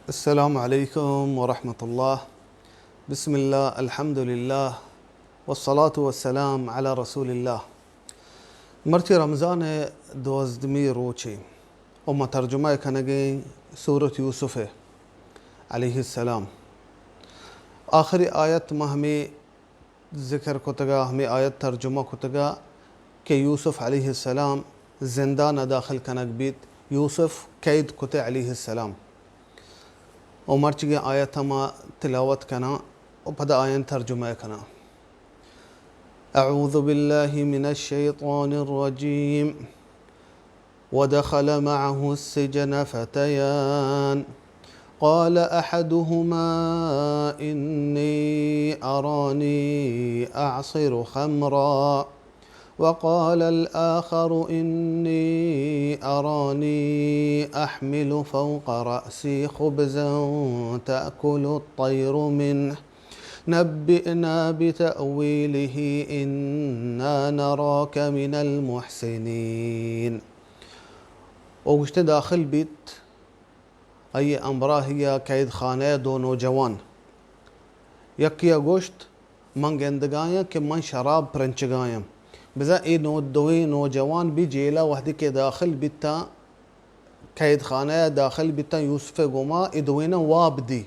السلام علیکم ورحمۃ اللہ۔ بسم اللہ، الحمدللہ، والصلاة والسلام علی رسول اللہ۔ مرچی رمضان ءِ دوازدہمی روچے و ما ترجمہ کنگیں سورت یوسف ءِ علیہ السلام۔ آخری آیت ما ہمے ذکر کتگا، ہمے آیت ترجمہ کتگا کہ یوسف علیہ السلام زندان ءَ داخل کنگ بیت، یوسف قید کتے علیہ السلام۔ و مرچیگیں آیت ما تلاوت کناں و پدا آیان ترجمہ کناں۔ اعوذ باللہ من الشیطان الرجیم۔ ودخل معه السجن فتيان، قال أحدهما إني أراني أعصر خمرا، وقال الآخر إني أراني أحمل فوق رأسي خبزا تأكل الطير منه، نبئنا بتأويله إنا نراك من المحسنين۔ و گوشتے داخل بیت آئی ہمراہی ءَ قید خانہ ءَ دو نوجوان۔ یکے ءَ گوشت، من گندگایاں کہ من شراب پرنچگایاں۔ بزاں اے نو، دوئیں نوجوان بھی جیل ءَ وہدے کہ داخل بیتاں، قید خانہ ءَ داخل بیتاں یوسف ءِ گوما، اے دوئیناں واب دی۔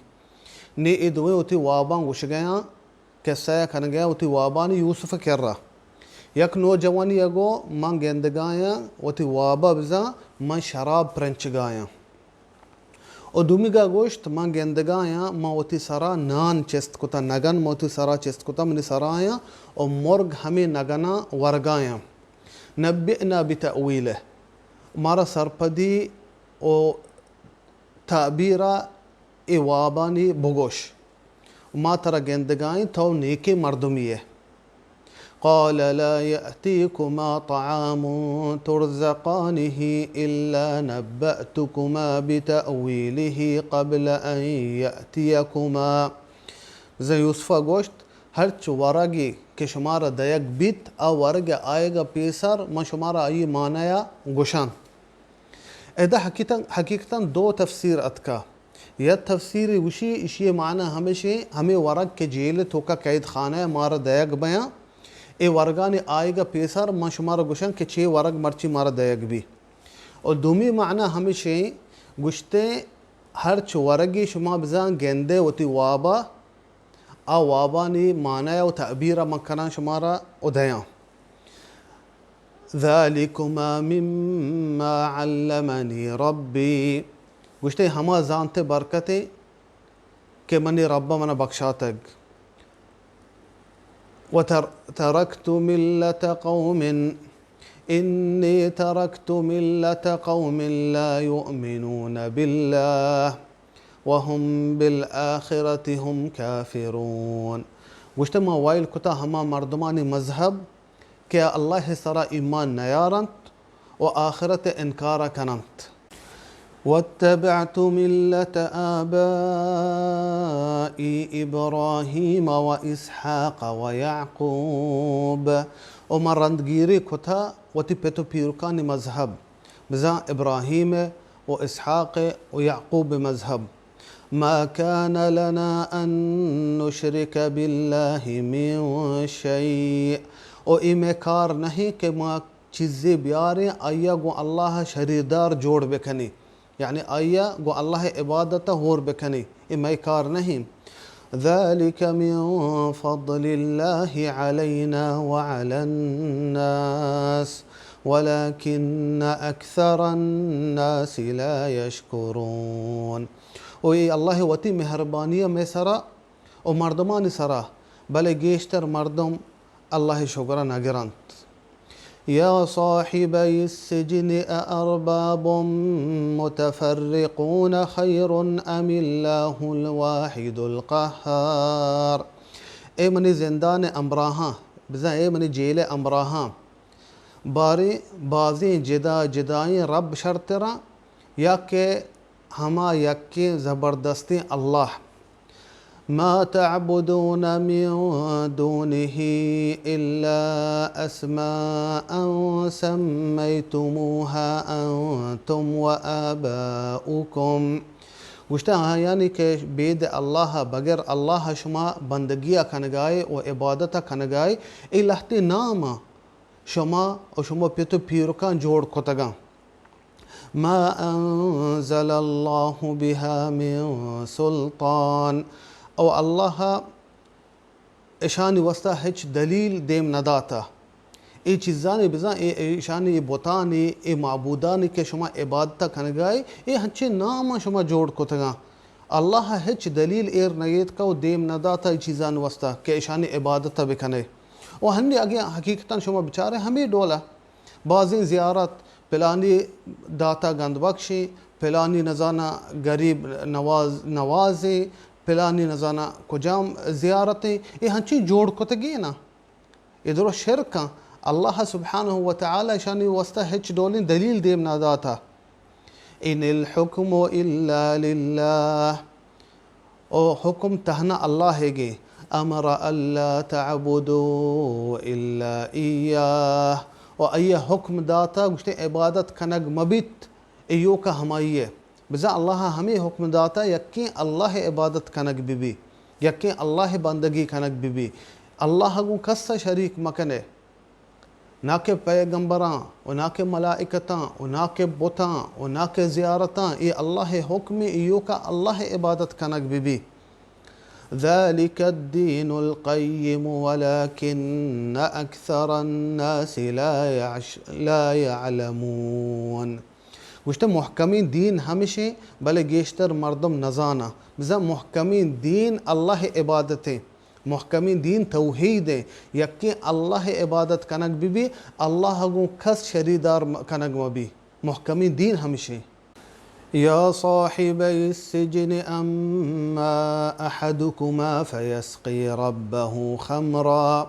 نی اے دوئیں وتی واباں گوشگیاں، قصہ ءَ کنگیاں وتی وابانی یوسف ءِ کرا۔ یک نوجوانی ءَ گو، من گندگایاں وتی وابا بزاں من شراب پرنچگایاں۔ و دومیگا گوشت، من گندگایاں من وتی سرا نان چست کتا، نگن من وتی سرا چست کتا، منی سرایاں و مرگ ہمے نگناں ورگایاں۔ نبئنا بتأویلہ، مارا سرپدی و تعبیرا اے وابانی بگوش، ما ترا گندگائیں تو نیکیں مردمی ئے۔ قال لا يأتيكما طعام ترزقانه إلا نبأتكما بتأويله قبل أن يأتيكما۔ بزاں یوسفا گوشت، ہرچ ورگے کہ شمارا دئیگ بیت، آ ورگ آئیگا پیسر من شمارا آئی معنایا گوشاں۔ ادا حقیقتاً، حقیقتاً دو تفسیر اتکا۔ یک تفسیر گوشی، اشی معنی ہمیشیں، ہمے ورگ کہ جیل توکا قید خانہ مارا دئیگ بیاں، اے ورگانی آئیگا پیسر من شمارا گوشاں کہ چے ورگ مرچی مارا دئیگ بی۔ و دومی معنی ہمیشیں، گوشتے ہرچ ورگی شما بزاں گندے وتی وابا، آ وابانی معنی و تعبیر من کناں شمارا و دیاں۔ ذلكما مما علمني ربي، گوشتے ہما زانت برکتے کہ منی رب منا بخشاتگ۔ وتر-، تركت ملة قوم، إني تركت ملة قوم لا يؤمنون بالله وهم بالآخرة هم كافرون۔ گوشتے ما وائل کتا ہما مردمانی مذہب کہ اللہ سرا ایمان نیارنت و آخرت انکار کننت۔ واتبعت ملة آبائي إبراهيم وإسحاق ويعقوب۔ و من رندگیری کتا وتی پت و پیرکانی مذہب، بزاں ابراہیم و اسحاق و یعقوب مذہب۔ ما كان لنا أن نشرك بالله من شيء۔ و اے مئے کار نہیں کہ ما چیزے بیاریں، آئیا گوں اللہ شریدار جوڑ بکنیں، یعنی آئیا گوں اللہ عبادت ہور بکنیں، اے مئے کار نہیں۔ ذلك من فضل الله علينا وعلى الناس ولكن أكثر الناس لا يشكرون۔ و اے اللہ وتی مہربانی مئے سرا و مردمانی سرا، بلے گیشتر مردم اللہ شگرا نگرنت۔ يا صاحبي السجن أأرباب متفرقون خير أم الله الواحد القهار۔ اے منی زندان امراہاں، بزاں اے منی جیل امراہاں، باریں بازیں جدا جدائیں رب شرتراں، یا کہ ہما یکیں زبردستیں اللہ۔ ما تعبدون من دونه إلا أسماء سميتموها أنتم وآباؤكم۔ گوشتہ آیانی کہ بید اللہ، بغیر اللہ شما بندگی کنگائے و عبادت کنگائے، اے لہتے نام شما و شما پت و پیرکاں جوڑ کتگاں۔ ما انزل اللہ بها من سلطان، او اللہ اشانی واسطہ ہچ دلیل دیم نہ داتا۔ اے چیزانی بزاں، اے، اے اشانی، اے بتانی، اے معبودانی کہ شما عبادت کنگائے، اے ہنچیں نام شما جوڑ کتگاں۔ اللہ ہچ دلیل ایر نگیت کہ و دیم نہ داتا اے چیزانی واسطہ کہ اشانی عبادت بکنے۔ و ہنی اگے حقیقتاً شما بچارے ہمیں ڈولا بازیں زیارت، پلانی داتا گند بخشیں، پلانی نزانہ غریب نواز، نوازیں، پلانی نزانہ کجام زیارتیں، اے ہنچیں جوڑ کتگی نا۔ اے درو شرکاں۔ اللہ سبحانہ و تعالی اشانی واسطہ ہچ ڈولیں دلیل دیم نہ داتا۔ ان الحکم الا للہ۔ او حکم تہنا اللہ گے۔ امر الا تعبدوا الا ایاہ۔ او آئی حکم داتا، گوشتے عبادت کنگ مبیت ایوکا ہمائی ہے۔ بزاں اللہ ہمیں حکم داتا یکیں اللہ عبادت کنگ ببی، یکیں اللہ بندگی کنگ ببی۔ اللہ گوں کس شریک مکنے۔ نا کہ پیغمبراں و نا کہ ملائکتاں و نا کہ بتاں و نا کہ زیارتاں، اے اللہ حکم ایوکا اللہ عبادت کنگ ببی۔ ذلك الدين القيم ولكن أكثر الناس لا يعش-، لا يعلمون۔ گوشتہ محکمیں دین ہمشیں، بلے گیشتر مردم نزاناں۔ بزاں محکمیں دین اللہ عبادتیں۔ محکمیں دین توحید ایں، یکیں اللہ عبادت کنگ ببی، اللہ گوں کس شریدار م-، کنگ مبی۔ محکمیں دین ہمشیں۔ یا صاحبی السجن اما احدکما فیسقی ربه خمرا۔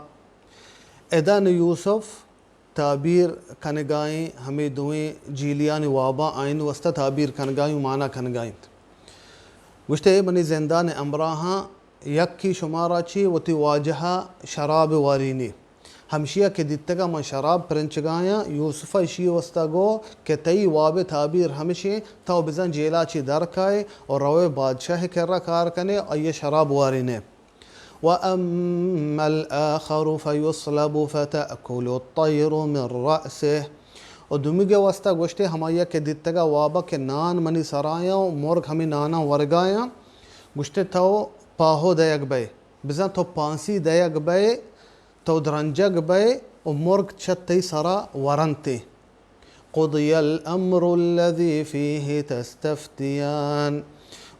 ادن یوسف تعبیر کنگائیں، ہمے دوئیں جیلیانی واباں آئین واسطہ تعبیر کنگائیں و معنی کنگائیں۔ گوشتے، اے منی زندان ہمراہاں، یکی شمارا چی وتی واجہا شراب وارینی۔ ہمشیا کہ دیتگا من شراب پرنچگایاں، یوسف اشی واسطہ گو کہ تئی واب تعبیر ہمشیں، تو بزن جیلا چی در کائے اور روے بادشاہ کرا کار کنے، آئی شراب وارینے۔ وأما الآخر فيصلب فتأكل الطير من رأسه۔ و دومیگے واسطہ گوشتے، ہمایا کہ دیتگا وابا کہ نان منی سرایاں و مرگ ہمیں ناناں ورگایاں، گوشتے تو پاہو دئیگ بئے، بزاں تو پانسی دئیگ بئے، تو درنجگ بئے و مرگ چہ تئی سرا ورنتے۔ قضی الامر الذی فیہ تستفتیان۔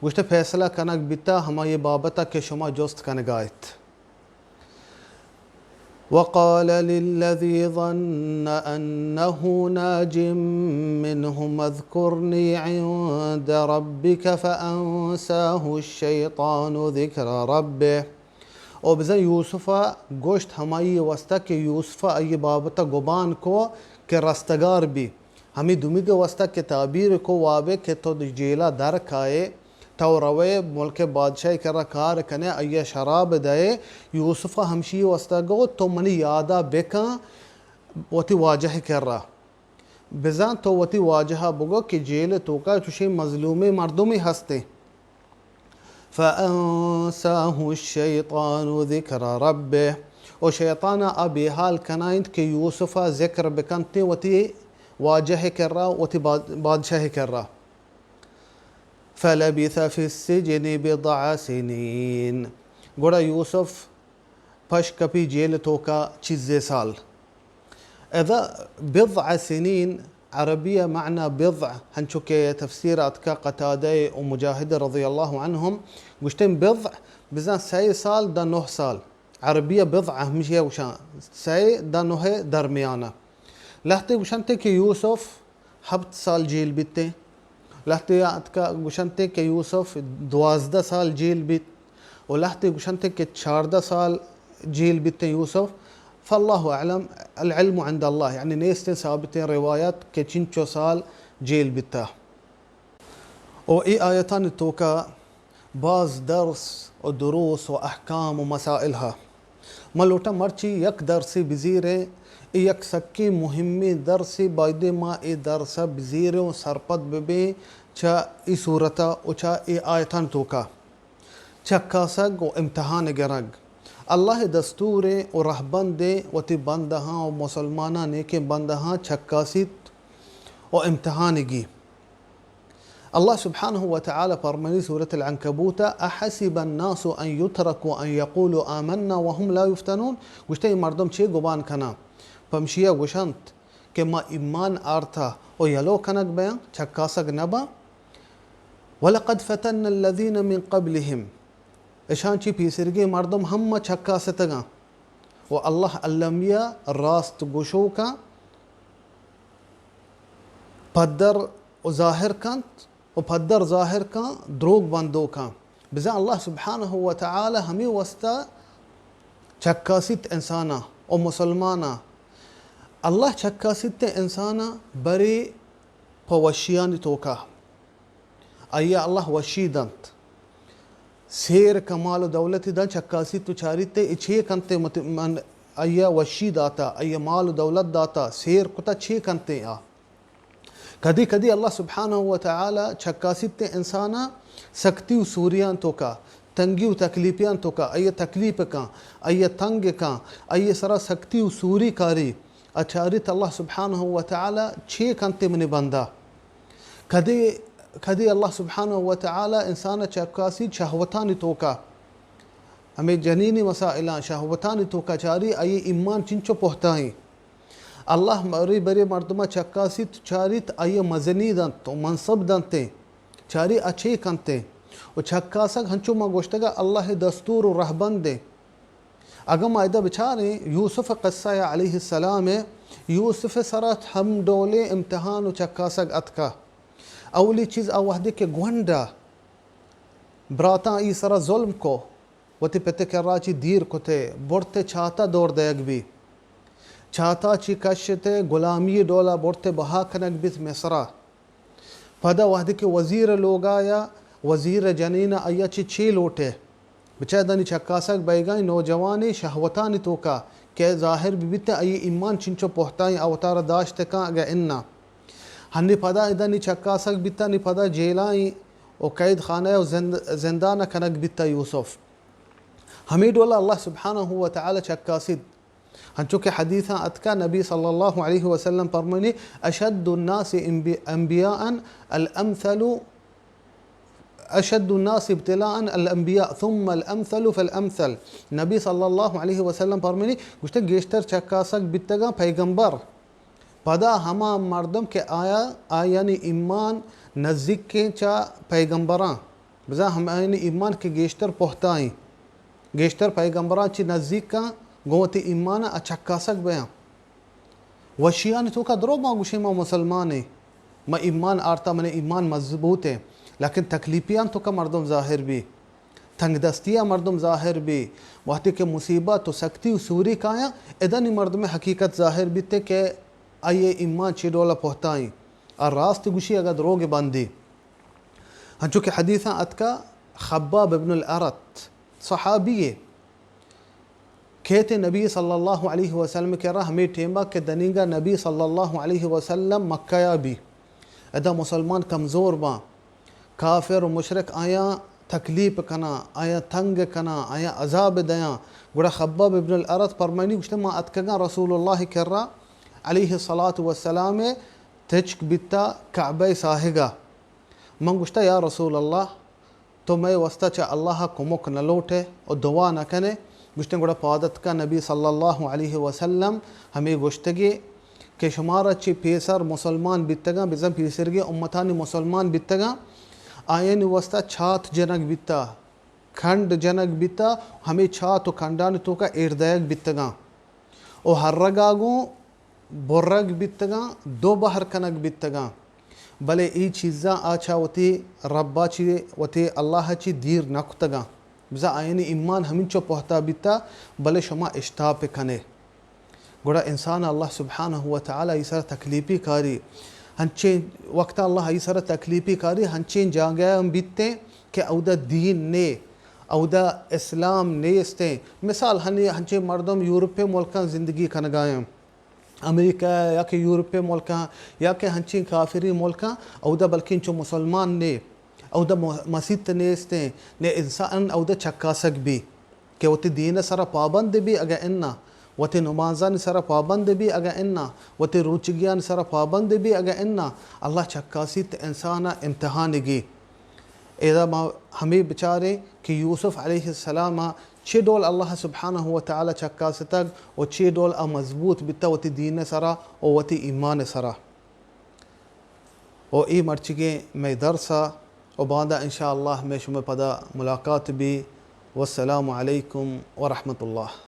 گوشتہ، فیصلہ کنگ بیتا ہمائی بابتا کہ شما جست کنگا ات۔ وقال للذی ظن انه ناج منهم اذکرنی عند ربک فانساه الشیطان ذکر ربه۔ او بزاں یوسف ء گوشت ہمائی واسطہ کہ یوسف ء آئی بابت ء گمان کو کہ رستگار بی۔ ہمے دومیگ ء واسطہ کہ تعبیر کو وابے کہ تو جیل ء در کائے، تو روئے ملک ء بادشاہ ء کرا کار کنے، آئی ء شراب دئے۔ یوسف ء ہمشی واسطہ گو تو منی یاد ء بکن وتی واجہ ء کرا۔ بزاں تو وتی واجہ ء بگو کہ جیل ء توکا چوشیں مظلومیں مردمے ہستیں۔ فانساه الشیطان ذکر ربه، و شیطان ء آ بے حال کنائینت کہ یوسف ء ذکر بکنتیں وتی واجہ ء کرا، وتی باد-، بادشاہ ء کرا۔ فلبث فی السجن بضع سنین، گڑا یوسف پش کپی جیل توکا چیزے سال۔ ادا بضع سنین، عربی معنی بضع، ہنچو کہ تفسیر آتکا قتادہ و مجاہد رضی اللہ عنہم گوشتن بضع بزاں سئے سال دا نہ سال۔ عربی بضع ہمشی گوشان سئے دا نہ درمیانہ۔ لہتے گوشنتے کہ یوسف ہپت سال جیل بیتیں۔ لہتے آتکا گوشنتے کہ یوسف دوازدہ سال جیل بیت و لہتے گوشنتے کہ چاردہ سال جیل بیتیں یوسف۔ فاللہ اعلم، العلم عند اللہ، یعنی نیستیں ثابتیں روایت کہ چنچو سال جیل بیتا۔ و اے آیتانی توکا باز درس و دروس و احکام و مسائل ہا۔ من لوٹاں مرچی یک درسے بزیریں، اے یک سکیں مہمیں درسے، بایدیں ما اے درس ء بزیریں و سرپد ببیں چہ ای سورتا و چہ ای آیتان توکا چکاسگ و امتحان گرگ اللہ دستوریں و رہبندیں وتی بندہاں و مسلماناں، نیکیں بندہاں چکاسیت و امتحان گی۔ اللہ سبحانہ و تعالی فرمانی سورۃ العنکبوت، احسب الناس ان یترکوا ان یقولوا آمنا وهم لا یفتنون، گوشتہ ای مردم چے گمان کناں؟ پمشیا گوشنت کہ ما ایمان آرتا و یلو کنگ بیاں، چکاسگ نباں؟ ولقد فتنا الذین من قبلهم، اشاں چی پیسرگیں مردم ہم ما چکاستگاں۔ و اللہ المیہ راست گوشوکاں پدر و ظاہر کنت و پدر ظاہر کن دروگ بندوکاں۔ بزاں اللہ سبحانہ و تعالی ہمے واسطہ چکاسیت انساناں و مسلماناں۔ اللہ چکاسیت انساناں برے پہ وشیانی توکا۔ آئی ء اللہ وشی دنت۔ سیر کمال و دولتی دن چکاسیت و چاریت ء اے چے کنت ء مت-، من آئی ء وشی داتا، آئی ء مال و دولت داتا، سیر کتا چے کنت ء آ؟ کدی کدی اللہ سبحانہ و تعالی چکاسیت انسانا سکتی و سوریان توکا، تنگی و تکلیپیان توکا، آئی ء تکلیپ کن، آئی ء تنگ کن، آئی ء سرا سکتی و سوری کاری، ء چاریت اللہ سبحانہ و تعالی چے کنت منی بندہ؟ کدی، کدی اللہ سبحانہ و تعالی انسان ء چکاسی شہوتانی توکا، ہمے جنینی مسائلاں شہوتانی توکا چاری آئی ایمان چنچو پہتائیں۔ اللہ بری بری مردمہ چکاسیت چاریت آئی مزنی دنت و منصب دنتیں، چاری اچے کنتیں و چکاسگ ہنچو ما گوشتگا اللہ دستور و رہبندیں۔ اگاں ما ادا بچاریں یوسف ء قصہ ء علیہ السلام ء، یوسف ء سرا ہم ڈولیں امتحان و چکاسگ اتکا۔ اولی چیز آ وہدے کہ گونڈا براتاں ای سرا ظلم کو، وتی پت ء کرا چی دیر کتے، برتے چاتا دور دئیگ بی۔ چاتا چی کشتے غلامی ڈولا برتے بہا کنگ بیت مصرا۔ پدا وہدے کہ وزیر ء لوگا یا وزیر ء جنین ء آئی ء چہ چے لوٹے؟ بچہ ادا نی چکاسگ بئیگائیں نوجوانیں شہوتانی توکا کہ ظاہر بہ بیت آئی ایمان چنچو پہتائیں آ وتارا داشت کن اگہ اناں۔ ہنی پدا ادا نی چکاسگ بیت نی پدا جیلائیں و قید خانہ و زند-، زندان کنگ بیت یوسف۔ ہمے ڈول اللہ سبحانہ و تعالی چکاسیت۔ ہنچو کہ حدیثاں اتکا نبی صلی اللہ علیہ وسلم فرمانی، اشد الناس انبی-، انبیاء الامثل، اشد الناس ابتلاء الانبیاء ثم الامثل فالامثل۔ نبی صلی اللہ علیہ وسلم فرمانی، گوشتے گیشتر چکاسگ بیتگاں پیغمبر، پدا ہما مردم کہ آیا، آیانی ایمان نزیکیں چہ پیغمبراں۔ بزاں ہمایانی ایمان کہ گیشتر پہتائیں، گیشتر پیغمبراں چہ نزیکاں، گوں وتی ایمان ء چکاسگ بیاں۔ وشیانی توکا درو ما گوشیں ما مسلمانیں، ما ایمان آرتا، من ایمان مضبوط ہے، لیکن تکلیفیان توکا مردم ظاہر بی، تنگ دستی ء مردم ظاہر بی، وقتی کہ مصیبت و سختی و سوری کایاں، ادا نی مردم حقیقت ظاہر بیتے کہ آئی ایمان چی ڈولا پہتائیں، آ راست گوشی اگا دروگ بندی۔ ہنچو کہ حدیثاں اتکا خباب ابن الارت صحابی کیت نبی صلی اللہ علیہ وسلم کرا ہمے ٹیما کہ دنیگا نبی صلی اللہ علیہ وسلم مکہ یا بی، ادا مسلمان کمزور باں، کافر و مشرک آیاں تکلیف کناں، آیاں تنگ کناں، آیاں عذاب دیاں۔ گڑا خباب ابن الارت پرمانی گوشتے، ما اتکگاں رسول اللہ کرا علیہ الصلاۃ والسلام تچک بیتا کعبہ ساہگا۔ من گوشتا، یا رسول اللہ، تو مئے واسطہ چہ اللہ ء کمک نہ لوٹ ئے و دعا نہ کن ئے؟ گوشتیں، گڑا پاد اتکا نبی صلی اللہ علیہ وسلم ہمے گوشتگی کہ شمارا چہ پیسر مسلمان بیتگاں، بزاں پیسرگیں امتانی مسلمان بیتگاں، آیانی واسطہ چات جنگ بیتا، کھنڈ جنگ بیتا، ہمے چات و کھنڈانی توکا ایر دئیگ بیتگاں و ہرگا گوں برگ بیتگاں، دو بہر کنگ بیتگاں، بلے اے چیزاں آ چہ وتی رب ء چی، وتی اللہ ء چی دیر نہ کتگاں۔ بزاں آیانی ایمان ہمینچو پہتا بیتا، بلے شما اشتاپ کن ئے۔ گڑا انسان اللہ سبحانہ و تعالی ای سر تکلیپی کاری، ہنچیں وقت اللہ ای سر تکلیپی کاری، ہنچیں جاگہ ہم بیتیں کہ اودا دین نے، اودا اسلام نیستیں۔ مثال ہنی ہنچیں مردم یورپ ملکاں زندگی کنگائیں۔ امریکہ یا کہ یورپ ءِ ملکاں یا کہ ہنچیں کافری ملکاں، اودا بلکیں چو مسلمان نے، اودا م-، مسیت نیستیں، نے انسان اودا چکاسگ بی کہ وتی دین ءِ سرا پابند بی، اگہ انا وتی نمازانی سرا پابند بی، اگہ انا وتی روچگیانی سرا پابند بی، اگہ انا اللہ چکاسیت انسان ءَ امتحانگی۔ ادا ما ہمے بچاریں کہ یوسف علیہ السلام ءَ چے ڈول اللہ سبحانہ و تعالی چکاستگ و چے ڈول آ مضبوط بیتہ وتی دین ءِ سرا و وتی ایمان ءِ سرا۔ و اے مرچیگیں مئے درس ءَ و باندا انشاءاللہ مئے شمئے پدا ملاقات بی۔ والسلام علیکم ورحمۃ اللہ۔